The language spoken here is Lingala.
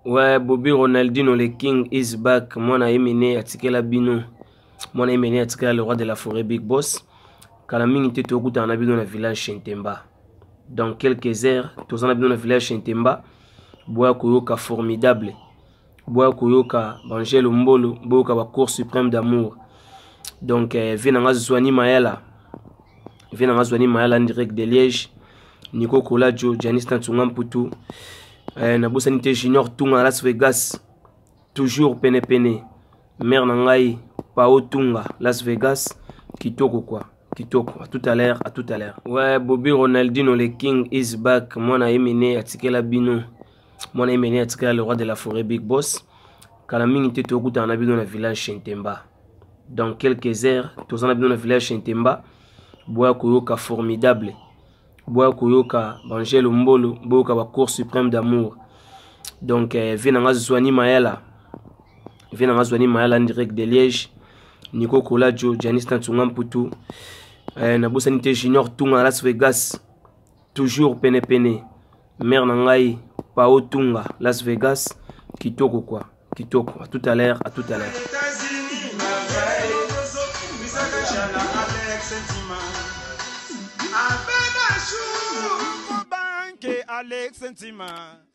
Ouais, Bobby Ronaldinho, le king is back. Mwana Emine atikela bino. Mwana Emine atikela le roi de la forêt Big Boss. Kala mingi te tokutana na bino na village Chentemba. Dans quelques heures, tozana bino na village Chentemba. Boya koyoka formidable. Boya koyoka Bangelo Mbolo, boyoka ba cour suprême d'amour. Donc euh, vie nanga Zwani Mayala. Vie nanga Zwani Mayala en direct de Liège. Nico Kolajo, Janis Nantunga Mputu. Eh, nabosani te Junior Tunga na Las Vegas. Toujours pene pene. Mère na ngai Pao Tunga, Las Vegas. Kitoko quoi. Kitoko. À tout à l'heure, à tout à l'heure. Ouais, Bobby Ronaldinho le king is back. Mwana Emine atikela bino. Mwana Emine atikela le roi de la forêt Big Boss. Kala mingi te tokutana na bino na village Chentemba. Dans quelques heures, tozana bino na village Chentemba. Boya koyoka formidable. Boya koyoka Bangelo Mbolo, boyoka ba cour suprême d'amour. Donc euh, vie nanga Zwani Mayala. Vie nanga Zwani Mayala en direct de Liège. Nico Kolajo, Janis Nantunga Mputu. Euh, nabosani te Junior Tunga na Las Vegas. Toujours pene pene. Mère na ngai Pao Tunga, Las Vegas. Kitoko quoi. Kitoko. À tout à l'heure, à tout à l'heure. Alex Ntima.